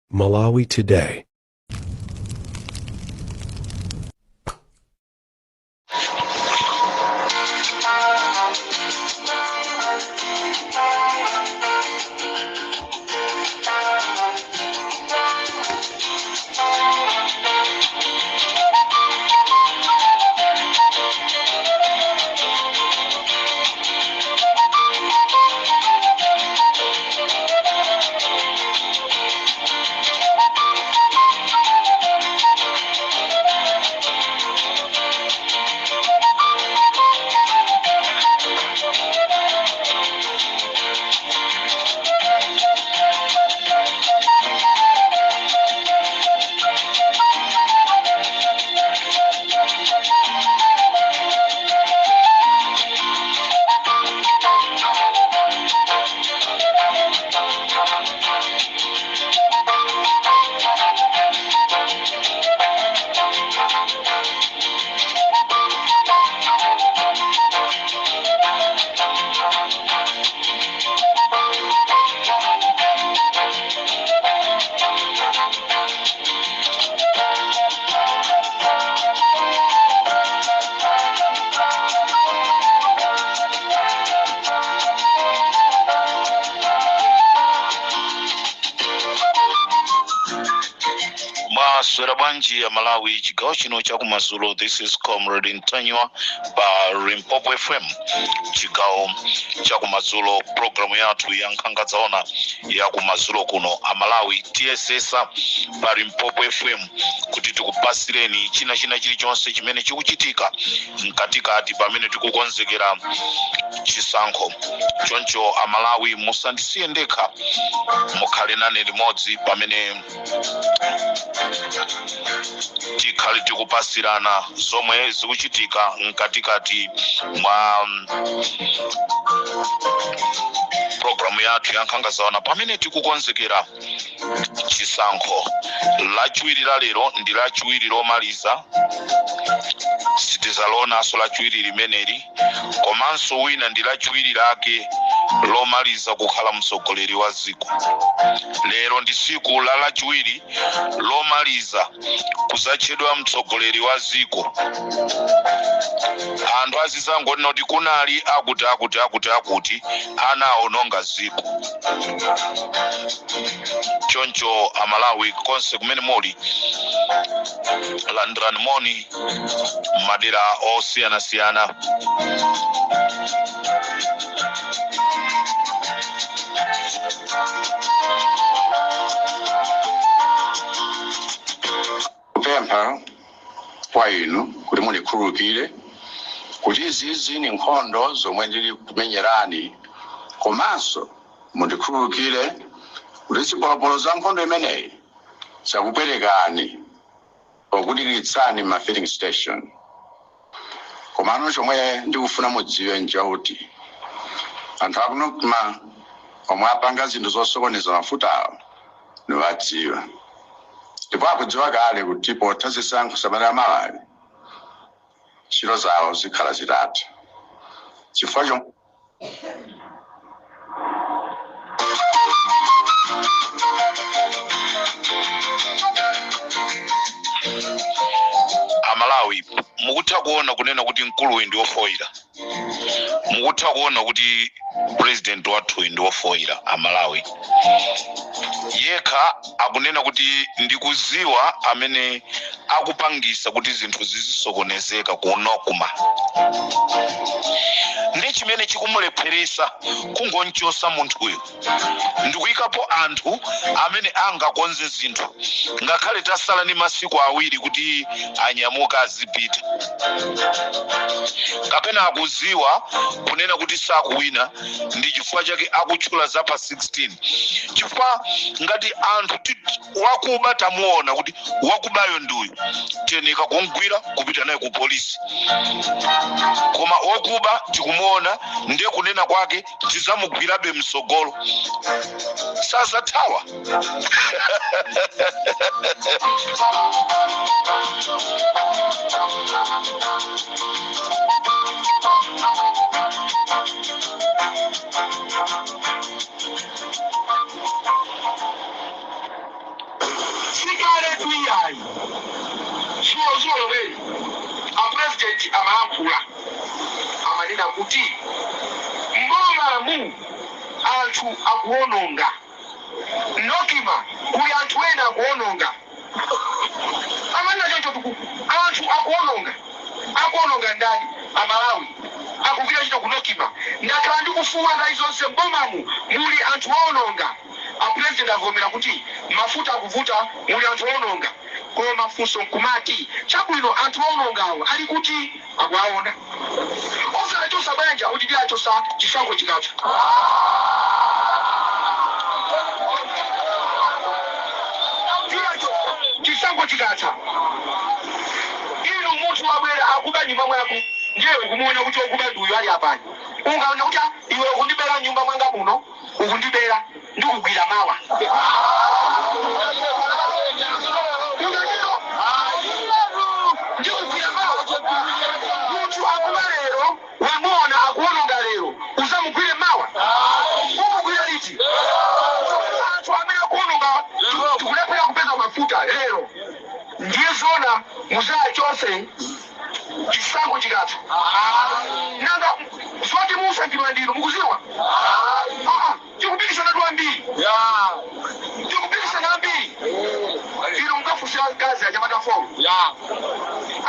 Malawi Today. Mwaswera bwanji Amalawi? Chigawo chino chakumadzulo, this is Comrade Ntanyiwa pa Limpopo FM, chigawo chakumadzulo, programu yathu ya Nkhanga Zaona ya kumadzulo kuno. Amalawi, tiyesesa pa Limpopo FM kuti tikupasireni china chilichonse chimene chikuchitika mkatikati pamene tikukonzekera chisankho. Choncho Amalawi, musandisiye ndekha, mukhale nane limodzi pamene tikhale tikupasirana zomwe zikuchitika mkatikati mwa programu yathu ya Nkhanga Zaona pamene tikukonzekera chisankho. Lachiwiri la lero ndi lachiwiri lomaliza, sitizalionanso lachiwiri limeneli, komanso wina ndi lachiwiri lake lomaliza kukhala mtsogoleri wa dziko. Lero ndi tsiku la lachiwiri lomaliza kuzatchedwa mtsogoleri wa dziko. Anthu azizangonena kuti kunali akuti akuti akuti akuti anaononga dziko. Choncho Amalawi konse kumene muli, landirani moni madera osiyanasiyana. Kupempha kwa inu kuti mundikhululukire kuti izizi ni nkhondo zomwe ndili kumenyerani, komanso mundikhululukire kuti zipolopolo za nkhondo imeneyi zakupwetekani pokudikiritsani ma filling station. Komano chomwe ndikufuna mudziwe nchakuti anthu aku NOCMA omwe apanga zinthu zosokoneza mafutawo niwadziwa, ndipo akudziwa kale kuti potha zisankho sabata yamawali ntchito zawo zikhala zitatha chifukwa chomwe Amalawi, mukutha kuona kunena kuti mkuluyu ndi wofoyira, mukutha kuona kuti president wathuyu ndi wofoyira. Amalawi, yekha akunena kuti ndikuziwa amene akupangisa kuti zinthu zizisokonezeka ku NOCMA, ndi chimene chikumulepheresa kungonchosa munthuyo ndikuyikapo anthu amene angakonze zinthu, ngakhale tasala ndi masiku 2 kuti anyamuka azipita, kapena akuziwa kunena kuti sakuwina, ndi chifukwa chake akutchula za pa 16. Chifukwa ngati anthu wakuba tamuona kuti wakubayo nduyu, tiyeneka kumgwira kupita naye ku polisi, koma wokuba tikumuona, ndiye kunena kwake tizamugwirabe msogolo, sazathawa. President amalankhula, amanena kuti mbomamu anthu akuononga, NOCMA kuli anthu ena akuononga. Amanena choncho tuku anthu akuononga. Akuononga ndani? Amalawi akugwira ntchito ku NOCMA. Ndakhala ndikufuula nthawi zonse, mbomamu muli anthu oononga. A President avomera kuti mafuta akuvuta, muli anthu oononga. Koma funso nkumati, chabwino, anthu oonongawo ali kuti? Akuwaona, osanachosa banja kuti tiachosa chisankho chikatha. Tiachosa chisankho chikatha. Inu, munthu wabwera akuba nyumba mwako, ndiye ukumuona kuti okuba ndi uyu ali apani. Ungaona kuti, "Ah, iwe ukundibera nyumba mwanga muno, ukundibera, ndikugwira mawa." Ungatero? Ndikugwira mawa. Munthu akuba lero, wamuona akuononga lero, uzamugwire mawa? Umugwira liti? Anthu amene akuononga, tikulephera kupeza mafuta lero, ndiye zona muzachose chisankho chikatha? Nanga zoti musankhidwa ndinu mukuziwa? Ah, tikupikisana tu ambiri, tikupikisana ambiri. Inu mukafusira mkazi anyamata four,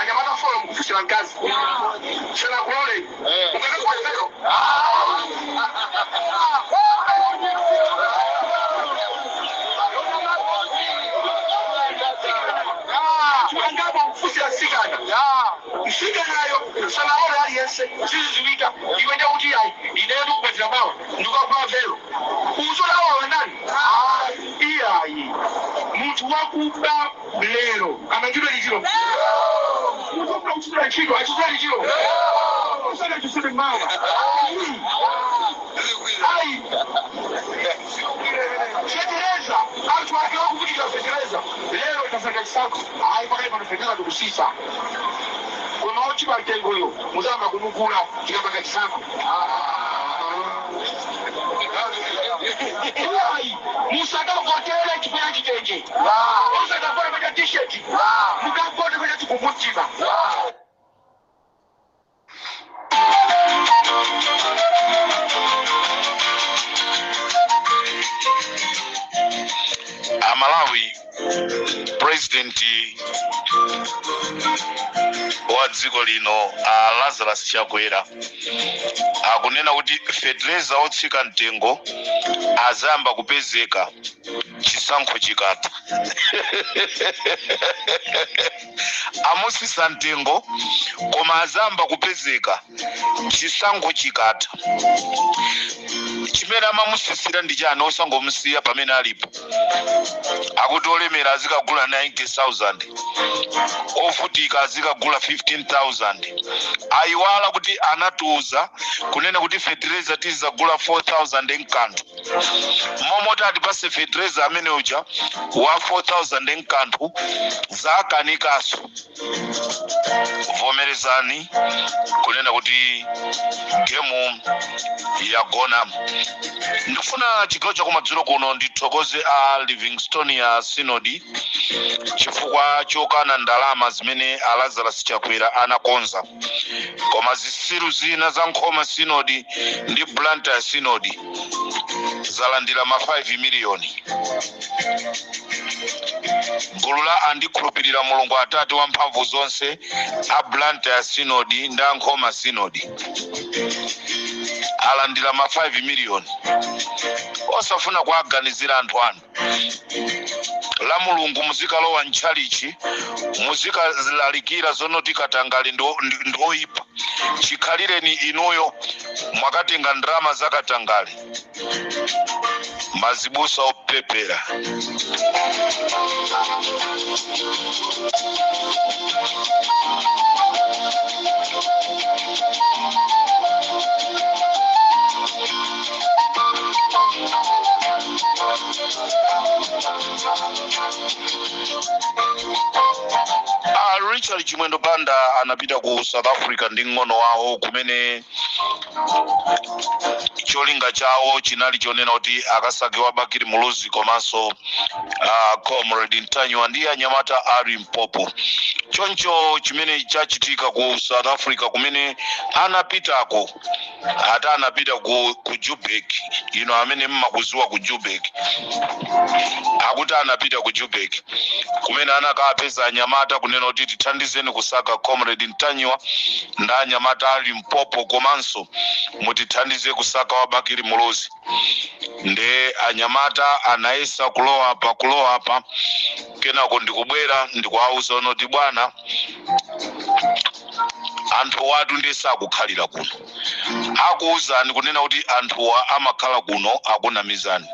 anyamata four mukufusira mkazi, sanakulole, mukakakwatero. Angapo kufusira msikana, msikanayo sanaole aliyense, siziziwika. Iwe ndiye kuti ayi, ineyo ndikupatira mawa, ndikagula velo, uzolawa wandani? Iyayi, munthu wakuba lero amangidwe lichiro, munthu wofuna kuchitira ntchito achitira lichiro, usana chisire mawa. Ayi, fetereza, anthu ake wakuvutika fetereza lero, tasaka chisankho, ayi, pakali pano fetereza ndikusisa, koma ochipa mtengoyo muzamba kumugula tikapanga chisankho. Ayi, musakavotere chipera chitenje, musakavote pacha T-shirt, mukavote pacha chikumbumtima. Amalawi, President wa dziko lino a Lazarus Chakwera akunena kuti fetereza otsika mtengo azayamba kupezeka chisankho chikatha. Amusisa mtengo, koma azayamba kupezeka chisankho chikatha. Chimene amamusisira ndi chani osangomusiya pamene alipo? Akuti olemera azikagula 90,000, ovutika azikagula 15,000. Ayiwala kuti anatiuza kunena kuti fetereza tizagula 4000 nkanthu. Momoti atipase fetereza amene uja wa 4000 nkanthu, zakanikaso. Vomerezani kunena kuti game yagona. Ndikufuna chigawo chakumadzulo kuno ndithokoze a Livingstonia Synod chifukwa chokana ndalama zimene a Lazarus Chakwera anakonza. Koma zisiru zina za Nkhoma Synod ndi Blantyre Synod zalandira ma 5 miliyoni. Gulu la Andikhulupirira Mulungu Atate Wamphamvu Zonse a Blantyre Synod ndi a Nkhoma Synod alandira ma 5 miliyoni, osafuna kuaganizira anthu anu. La Mulungu muzikalowa mtchalichi, muzikalalikira zonoti katangale ndi oyipa. Chikhalireni inuyo mwakatenga ndalama za katangale, mazibusa opepera. A Richard Chimwendo Banda anapita ku South Africa ndi ng'ono wawo kumene Cholinga chawo chinali chonena kuti akasake wa Bakili Muluzi komanso Comrade Ntanyiwa ndi anyamata a Limpopo. Choncho chimene chachitika ku South Africa kumene anapitako, ati anapita ku Joburg, ino amene mmakuziwa ku Joburg, akuti anapita ku Joburg kumene anakapeza anyamata kunena kuti tithandizeni kusaka Comrade Ntanyiwa ndi anyamata a Limpopo, komanso mutithandize kusaka wa Bakili Muluzi. Nde anyamata anayesa kulowa apa, kulowa apa, kenako ndikubwera ndikuwauza kuti bwana, anthu watu ndiye sakukhalira kuno. Akuwuzani kunena kuti anthuwa amakhala kuno, akunamizani.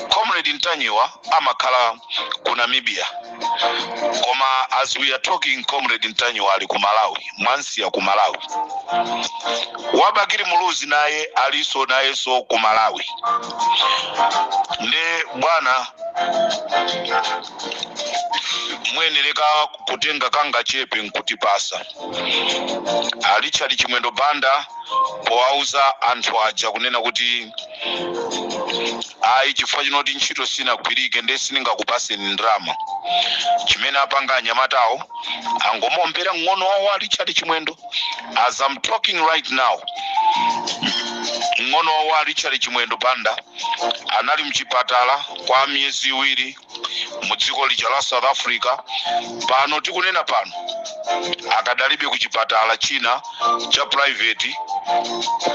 Comrade Ntanyiwa amakhala ku Namibia, koma as we are talking, Comrade Ntanyiwa ali ku Malawi, mwansiya ku Malawi. Wabakili Muluzi naye aliso nayenso ku Malawi. Nde bwana, muyenereka kutenga kangachepe nkutipasa. A Richard Chimwendo Banda powauza anthu aja kunena kuti ayi, chifukwa chinoti ntchito sinagwirike, nde sindingakupaseni ndalama, chimene apanga anyamatawo, angomuombera mng'ono wawo a Richard Chimwendo. As I'm talking right now, mng'ono wawo a Richard Chimwendo Banda anali mchipatala kwa miyezi 2 mu dziko lija la South Africa. Pano tikunena pano akadalibe ku chipatala china cha private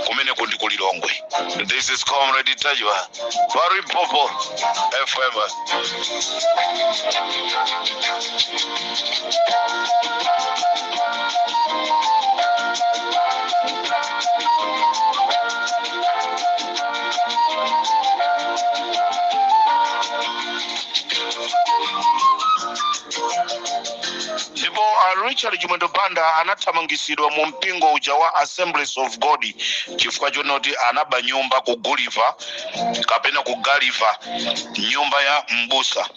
kumeneko ndi ku Lilongwe. This is Comrade Ntanyiwa pa Limpopo FM. Ndipo a Richard Chimwendo Banda anathamangisidwa mu mpingo uja wa Assemblies of God chifukwa chonoti anaba nyumba ku Guliva kapena ku Galiva, nyumba ya mbusa.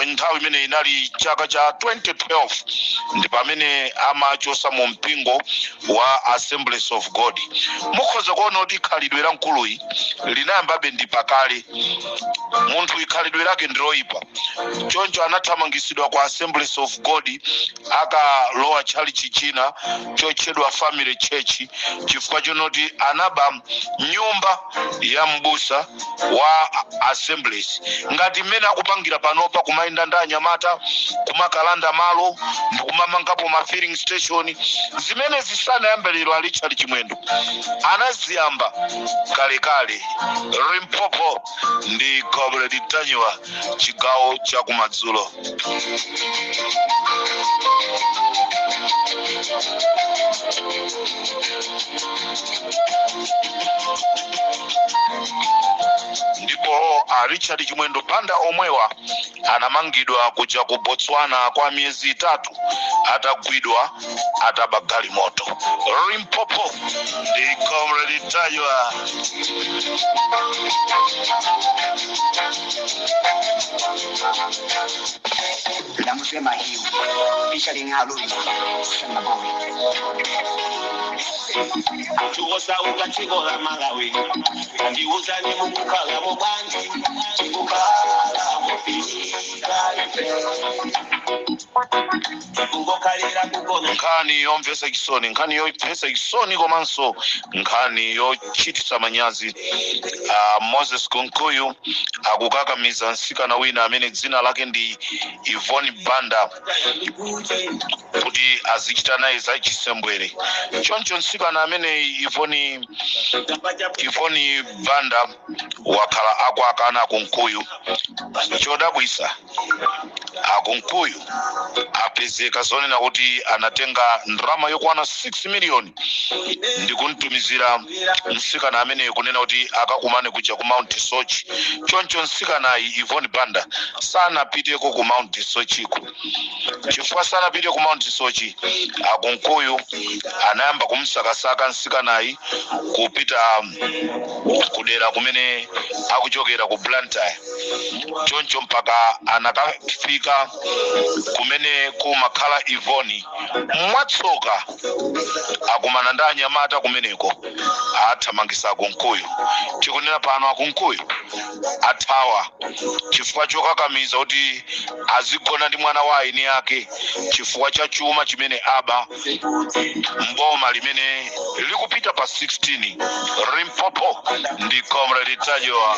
Nthawi imene inali chaka cha 2012 ndi pamene amachosa mu mpingo wa Assemblies of God. Mukhoza kuona kuti khalidwe la mkuluyi linayambabe ndi pakale. Munthu ikhalidwe lake ndi loyipa, choncho anathamangisidwa ku Assemblies of God, akalowa tchalichi china chotchedwa Family Church chifukwa chonoti anaba nyumba ya mbusa wa Assemblies, ngati mmene akupangira panopa, kumayenda ndi anyamata kumakalanda malo ndikumamangapo ma filling station. Zimene zisanayambe lero, a Richard Chimwendo anaziyamba kalekale. Limpopo ndi Comrade Ntanyiwa, chigawo chakumadzulo. Ndipo a Richard Chimwendo Banda omwewa anamangidwa kuja ku Botswana kwa miyezi 3 atagwidwa ataba galimoto. Limpopo ndi Comrade Ntanyiwa. Lamuse Mahiu featuring Alui Semaboy. Anthu osauka dziko la Malawi, ndiuzani, mukukhalamo bwanji? Tikukhala mopirira ife, tikungokhalira kugona. Nkhani yomvetsa chisoni, nkhani yomvetsa chisoni komanso nkhani yochititsa manyazi. Moses Kunkuyu akukakamiza mtsikana wina amene dzina lake ndi Yvonne Banda kuti azichita naye zachisembwere. Choncho mtsikana amene Yvonne Banda wakhala akuakana Kunkuyu. Chodabwisa, akunkuyu apezeka zonena kuti anatenga ndalama yokwana 6 million ndi kumtumizira mtsikana ameneyo kunena kuti akakumane kuja ku Mount Soche. Choncho mtsikanayi Yvonne Banda sanapiteko ku Mount Sochiko. Chifukwa sanapite ku Mount Soche, akunkuyu anayamba kumsakasaka mtsikanayi kupita kudera kumene akuchokera ku Blantyre. Choncho mpaka anakafika kumene Kumene kumakhala Ivoni, mwatsoka akumana ndi anyamata kumeneko, athamangisa Akunkuyu. Tikunena pano Akunkuyu athawa chifukwa chokakamiza kuti azigona ndi mwana wa aini ake, chifukwa cha chuma chimene aba mboma limene likupita pa 16. Limpopo ndi Comrade Ntanyiwa.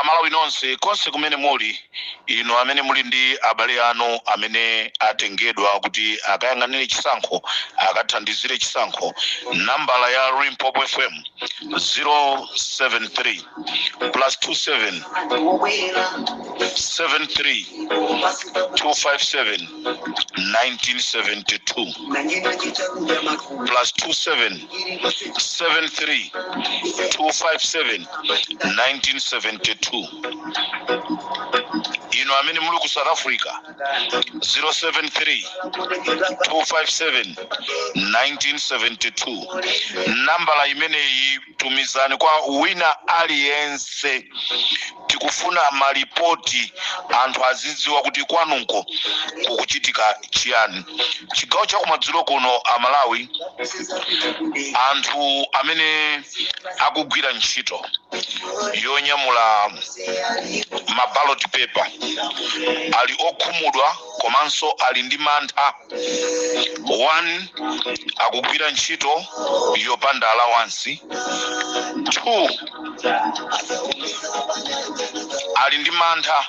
Amalawi nonse konse kumene muli, inu amene muli ndi abale anu amene atengedwa kuti akayang'anire chisankho, akathandizire chisankho, nambala ya Limpopo FM 073 plus 27 73 257 1972, plus 27 73 257 1972. Inu amene muli ku South Africa, 073 257 1972. Nambala imeneyi tumizani kwa wina aliyense. Tikufuna malipoti, anthu azidziwa kuti kwanuko kukuchitika chiyani. Chigawo chakumadzulo kuno, Amalawi, anthu amene akugwira ntchito yonyamula ma ballot paper ali okhumudwa komanso ali ndi mantha. 1, akugwira ntchito yopanda allowance. 2, ali ndi mantha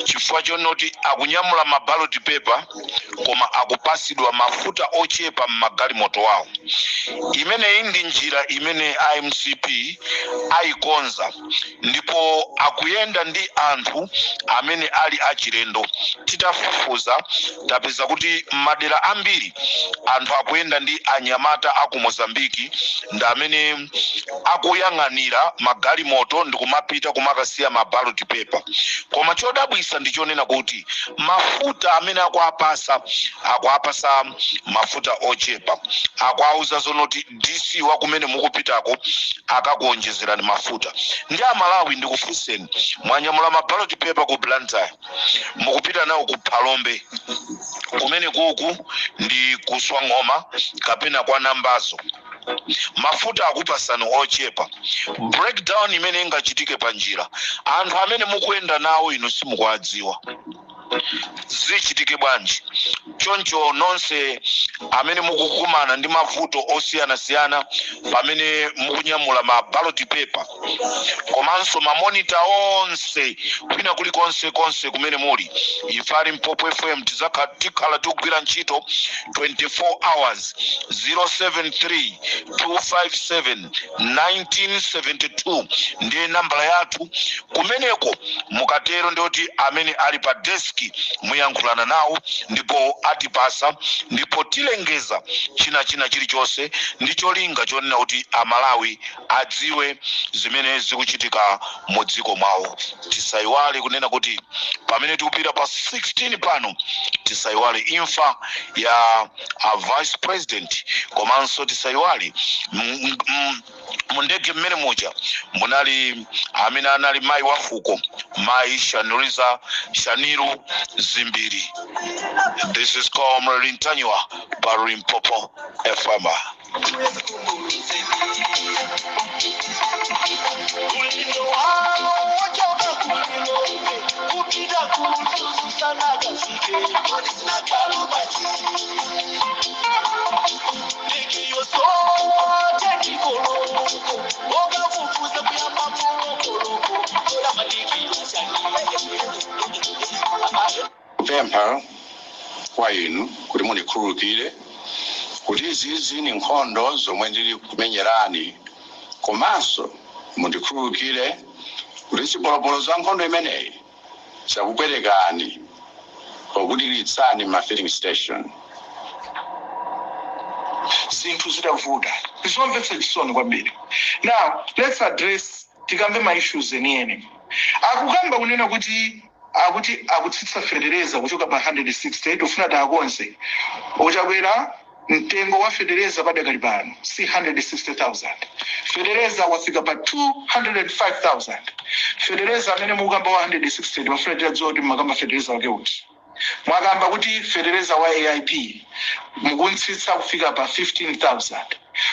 chifukwa chonoti akunyamula ma ballot paper koma akupasidwa mafuta ochepa m'magalimoto wawo. Imeneyi ndi njira imene iMCP ayikonza, ndipo akuyenda ndi anthu amene ali achilendo. Titafufuza tapeza kuti madera ambiri anthu akuyenda ndi anyamata aku Mozambiki, ndi amene akuyang'anira magalimoto ndi kumapita kumakasiya ma ballot paper. Koma chodabwisa ndi chonena kuti mafuta amene akuapasa mafuta ochepa. Akuauza zonoti DC wa kumene mukupitako akakuonjezerani mafuta. Ndi Amalawi, ndikufunseni, mwanyamula ma ballot paper ku Blantyre, mukupita nawo ku Phalombe, kumene kuku ndi kuswa ng'oma kapena kwa Nambazo, mafuta akupasani ochepa. Breakdown imene ingachitike pa njira, anthu amene mukuyenda nawo inu simukuwadziwa, zichitike bwanji? Choncho nonse amene mukukumana ndi mavuto osiyanasiyana pamene mukunyamula ma ballot paper, komanso ma monitor onse kwina kulikonse konse kumene muli, ife a Limpopo FM tikhala tikugwira ntchito 24 hours. 073 257 1972 ndiye nambala yathu kumeneko. Mukatero ndiyoti amene ali pa desk muyankhulana nawo ndipo atipasa, ndipo tilengeza china chilichonse ndi cholinga chonena kuti Amalawi adziwe zimene zikuchitika mu dziko mwawo. Tisayiwale kunena kuti pamene tikupita pa 16 pano, tisayiwale imfa ya a vice president, komanso tisayiwale mu ndege mmene muja munali amene anali mayi wa fuko, Mayi Shaniliza Shanil Dzimbiri. This is Comrade Ntanyiwa pa Limpopo FM. Ulendo wawo wochoka kulilonge kupita kusanakafike kalubati ndikiyosowa tenikoloko okafufuza kuyamba mulokoloko olamadikilashani. Kupempha kwa inu kuti mundikhululukire kuti izizi ni nkhondo zomwe ndili kumenyerani, komanso mundikhululukire kuti zipolopolo za nkhondo imeneyi zakupwerekani pokudilitsani ma filling station. Zinthu zitavuta, zomvetsa chisoni kwambiri. Now let's address, tikambe ma issues enieni. Akukamba kunena kuti akuti akutsitsa fetereza kuchoka pa 160. Tifuna tiakonze ochakwera, mtengo wa fetereza padakali pano si 160,000. Fetereza wafika pa 205,000. Fetereza amene mukukamba wa 160, timafuna titadziwa kuti mmakamba fetereza wake uti. Mwakamba kuti fetereza wa AIP mukuntsitsa kufika pa 15,000.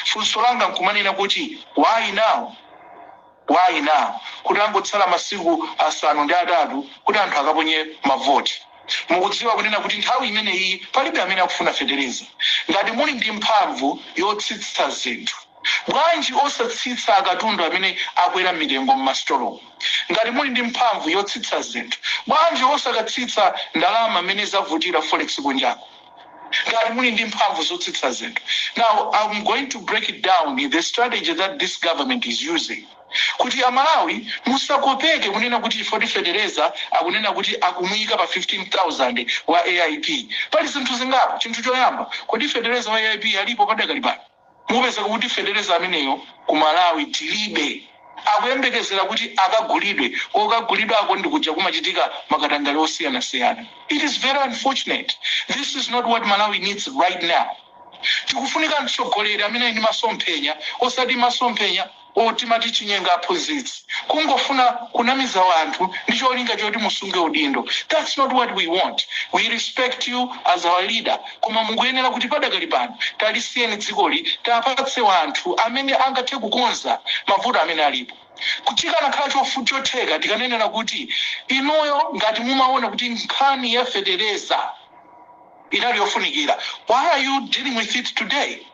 Funso langa nkumanena kuti, why now? Why now, kuti angotsala masiku 8 kuti anthu akaponye mavoti? Mukudziwa kunena kuti nthawi imeneyi palibe amene akufuna fetereza. Ngati muli ndi mphamvu yotsitsa zinthu, bwanji osatsitsa akatundu amene akwera mitengo m'masitolo? Ngati muli ndi mphamvu yotsitsa zinthu, bwanji osakatsitsa ndalama amene zavutira forex kunjako, ngati muli ndi mphamvu zotsitsa zinthu? Now I'm going to break it down, the strategy that this government is using, kuti Amalawi musakopeke kunena kuti chifukwa fetereza akunena kuti akumuyika pa 15,000 wa AIP. Pali zinthu zingapo. Chinthu choyamba, kuti fetereza wa AIP alipo padakali pano? Mupeza kuti fetereza ameneyo ku Malawi tilibe, akuyembekezera kuti akagulidwe. Kokagulidwako ndikuja kumachitika makatangale osiyanasiyana. It is very unfortunate. This is not what Malawi needs right now. Tikufunika mtsogoleri amene ali ndi masomphenya, osati masomphenya otimati chinyenga aphunzitsi, kungofuna kunamiza wanthu ndi cholinga choti musunge udindo. That's not what we want. We respect you as our leader, koma mukuyenera kuti padakali pano talisiyeni dzikoli, tapatse wanthu amene angathe kukonza mavuto amene alipo. Chikanakhala chotheka, tikanenera kuti inuyo ngati mumaona kuti nkhani ya fetereza inali yofunikira, why are you dealing with it today?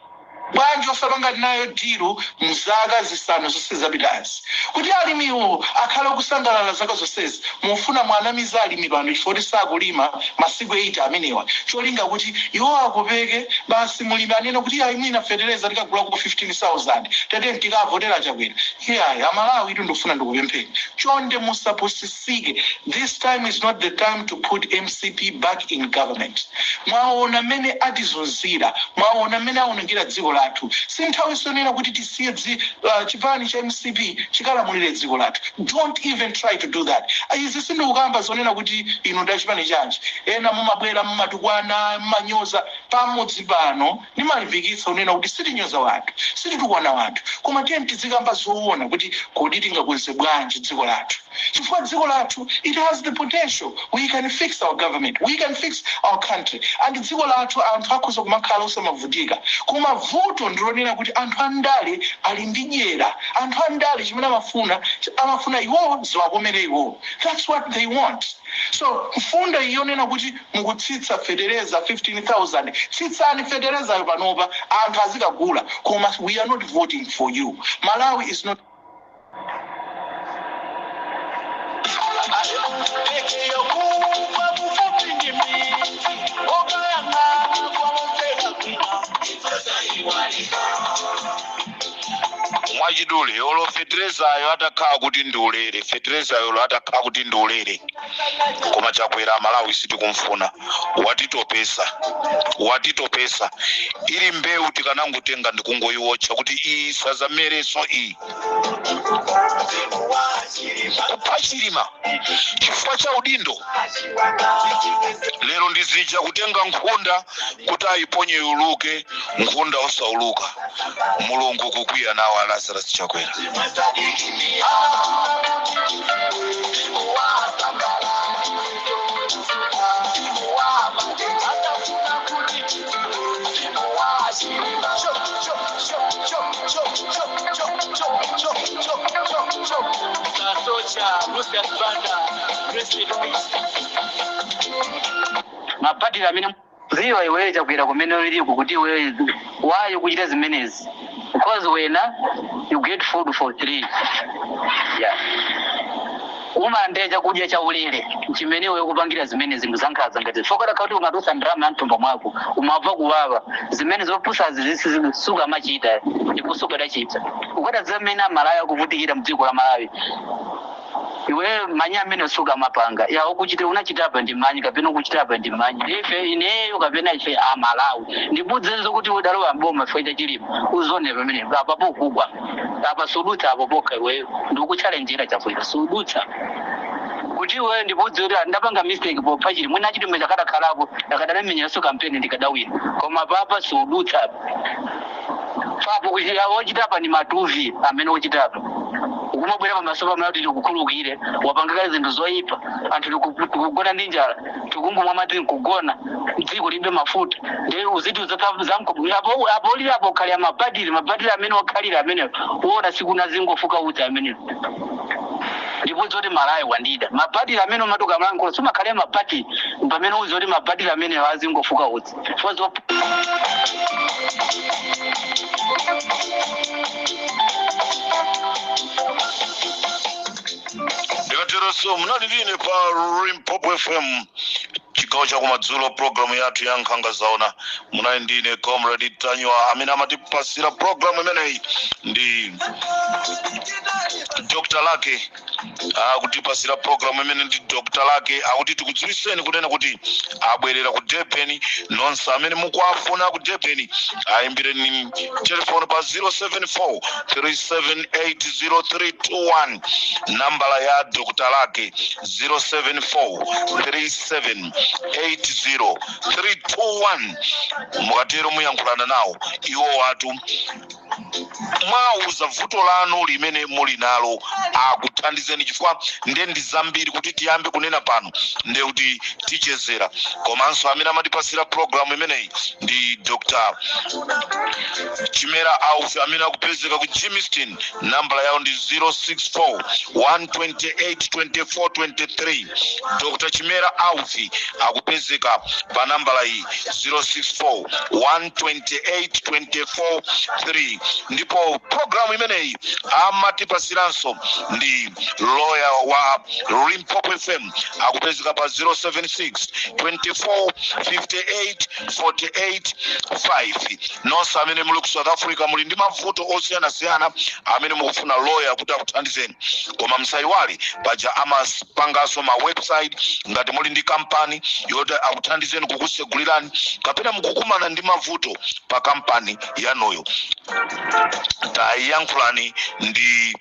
Bwanji osapanga nayo deal mzaka 5 zonse zapitazi, kuti alimiwo akhale okusangalala zaka zonsezi? Mufuna mwanamiza alimi pano chifukwa sakulima masiku 8 amenewa, cholinga kuti iwo akopeke basi. Mulimi anene kuti, "Ayi, mwina fetereza tikagula ku 15,000, tete tikavotera Chakwera." Iyayi, Amalawi, itu ndikufuna ndikupempheni, chonde musapusisike. This time is not the time to put MCP back in government. Mwaona mmene atizunzira, mwaona mmene aonongera dziko lathu. Si nthawi sonena kuti tisiye chipani cha MCP chikalamulire dziko lathu. Don't even try to do that. Izi sindikukamba zonena kuti inu nda chipani chanji. Ena mumabwera, mumatukwana, mumanyoza. Pamudzi pano ndimalimbikitsa kunena kuti sitinyoza wanthu, sititukwana wanthu, koma tiye tizikamba zoona kuti kodi tingakonze bwanji dziko lathu, chifukwa dziko lathu, it has the potential. We can fix our government, we can fix our country, and dziko lathu anthu akhoza kumakhala osamavutika. Koma vuto ndilonena kuti anthu andale ali ndi dyera. Anthu andale chimene amafuna, amafuna iwowo ziwakomere iwowo. That's what they want. So mfundo iyonena kuti mukutsitsa fetereza 15,000, tsitsani feterezayo panopa, anthu azikagula, koma we are not voting for you. Malawi is not Ndege yokufa kufupi ndi miti okayang'ana kwalozera kwina. Mwachidule, olo feterezayo atakhala kuti ndi ulere, feterezayo olo atakhala kuti ndi ulere, koma Chakwera, Malawi sitikumfuna. Watitopesa, watitopesa. Ili mbewu tikanangotenga ndikungoyiwotcha kuti iyi sazamereso iyi. Kupha Chilima chifukwa cha udindo, lero ndizija kutenga nkhunda kuti ayiponye iuluke, nkhunda osauluka. Mulungu kukwiya nawo a Lazarus Chakwera. Socha Lucius Banda, rest in peace. Mabatiri amene ziwa iweyo Chakwera kumene uliku kuti iweyo why ukuchita zimenezi, because wena you get food for three, yeah, umalandira chakudya cha ulere chimene iwe ukupangira zimene zinthu zankhanza ngati fokera kuti ungatulutsa ndalama ya mthumba mwako, umamva kuwawa. Zimene zopusazi sukamachita ndipo sukadachita ukadadziwa mmene Amalawi akuvutikira mdziko la Malawi. Iwe manyi amene suka mapanga ya ukuchita unachitapa ndi manyi kapena ukuchitapa ndi manyi ife ineyo kapena ife amalawi ndibudzenso kuti udalowa mboma chifukwa cha Chilima. Uzone pamene apa pokugwa apa sudutsa apo pokha. Iweyo ndikuchalenjera Chakwera, sudutsa kuti iwe ndibudze kuti ndapanga mistake popha Chilima. Mwina Chilima chakadakhalapo akadamenyanso kampeni ndikadawina, koma papa sudutsa papo. Wochitapa ni matuvi amene wochitapa ukumabwera pamaso pamene kuti tikukhululukire, wapanga zinthu zoyipa. Anthu tikugona ndi njala, tikungomwa madzi nkugona, dziko libe mafuta, ndi uziti apo apo uli apo ukhalira mabadili mabadili amene wakhalira amene uona siku nazingofuka udzi amene ndipo zoti Malawi wandida mabadili amene umatuka mlankhula sumakhalira mabadili pamene uzi kuti mabadili amene azingofuka udzi chifukwa Ndikateronso munali ndine pa Limpopo FM, chigawo chakumadzulo, programu yathu ya Nkhanga Zaona. Munali ndine Comrade Tanywa. Amene amatipasira programu imeneyi ndi Dr Lake. Akutipasira programu imene ndi Dr Lake. Akuti tikudziwiseni kunena kuti abwerera ku Durban. Nonse amene mukuafuna ku Durban, ayimbireni telefoni pa 074 3780321, nambala ya Dr Lake, 074 3780321. Mukatero muyankhulana nawo iwo watu, mwauza vuto lanu limene muli nalo, akuthandizeni, chifukwa nde ndi zambiri kuti tiyambe kunena pano nde kuti tichezera. Komanso amene amatipasira programu imeneyi ndi Dr Chimera Aufi amene akupezeka ku Germiston. Nambala yawo ndi 064 128 24 23. Dr Chimera Aufi akupezeka pa nambala iyi, 064 128 24 3. Ndipo programu imeneyi amatipasiranso ndi lawyer wa Limpopo FM, akupezeka pa 076 24 58 48 5. Nonse amene muli ku South Africa, muli ndi mavuto osiyanasiyana, amene mukufuna lawyer kuti akuthandizeni, koma msayiwale paja amapanganso ma website. Ngati muli ndi kampani yoti akuthandizeni kukusegulirani, kapena mukukumana ndi mavuto pa kampani yanuyo, tayankhulani ndi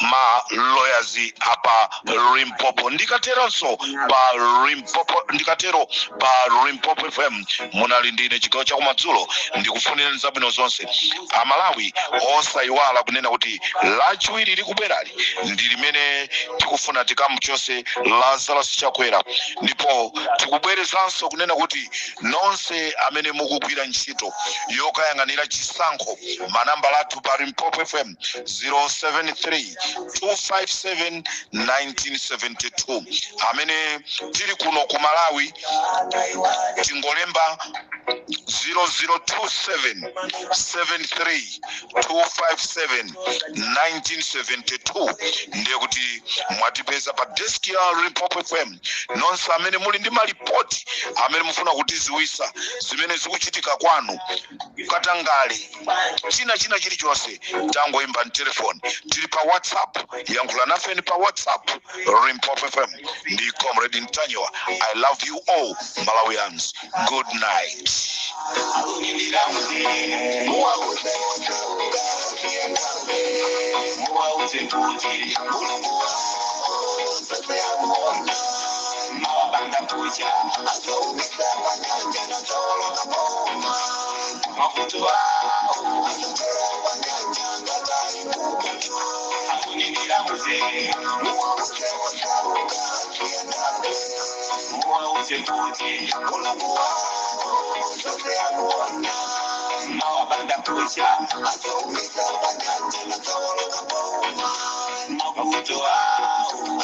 ma lawyers apa Limpopo. Ndikateronso pa Limpopo, ndikatero pa Limpopo FM munali ndine chigawo chakumadzulo. Ndikufunirani zabwino zonse Amalawi. Osayiwala kunena kuti Lachiwiri likubwerali ndi limene tikufuna tikamuchose Lazarus Chakwera. Ndipo tikubwerezanso kunena kuti nonse amene mukugwira ntchito yokayang'anira chisankho, manambala athu pa Limpopo FM 073 257 1972. Amene tili kuno ku Malawi, tingolemba 0027 73 257 1972, ndiye kuti mwatipeza pa deski ya Limpopo FM. Nonse amene muli ndi malipoti amene mufuna kutiziwisa zimene zikuchitika kwanu, katangale, china china chilichonse, tangoimba telefoni. Tili pa WhatsApp, yankhula nafeni pa WhatsApp. Limpopo FM ndi Comrade Ntanyiwa. I love you all Malawians, good night. Muwauze kuti Mulungu mawabanda kucha mavuto awo akunindira muze. Muwauze kuti Mulungu mawabanda kucha mavuto awo.